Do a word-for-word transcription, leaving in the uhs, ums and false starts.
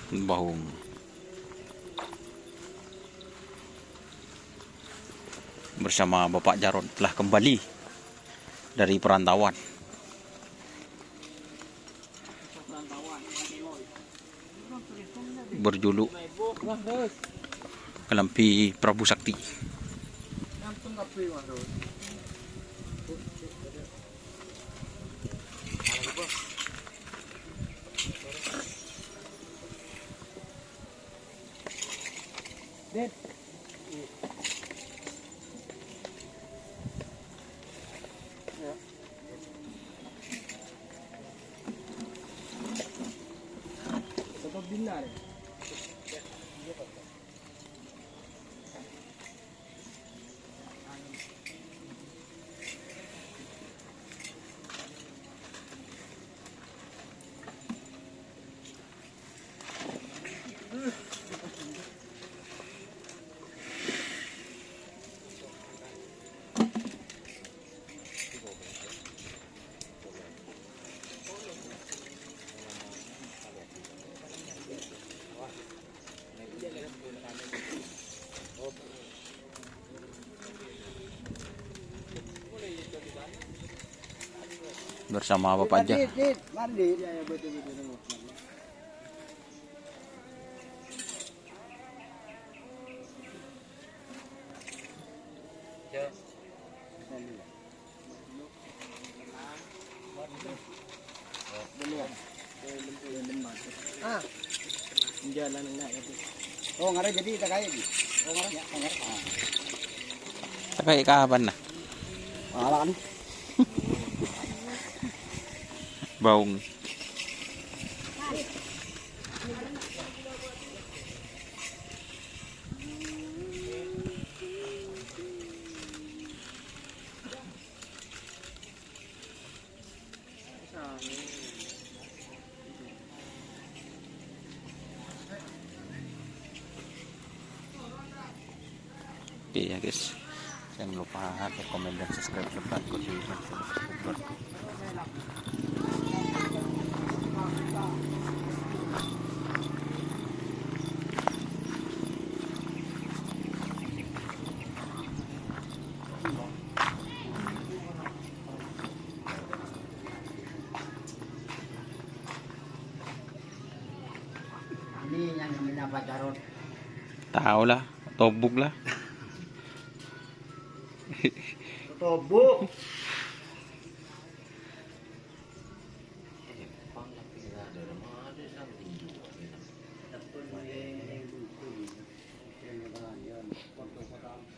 Baung bersama Bapak Jarot telah kembali dari perantauan. Berjuluk Kalambi Prabu Sakti. Bersama Bapak Jah. Ah. Jalan enggak itu. Oh, ngara jadi tak kaya, Ji? Oh, ngara? Ya, ngara. Ah. Takai kapan, nah? Malam. Baung. Oke ya, guys, jangan lupa like, komen, dan subscribe, serta klik lonceng. Ini yang namanya Pak Jarot. Tahu lah, tobuk lah. Tobuk.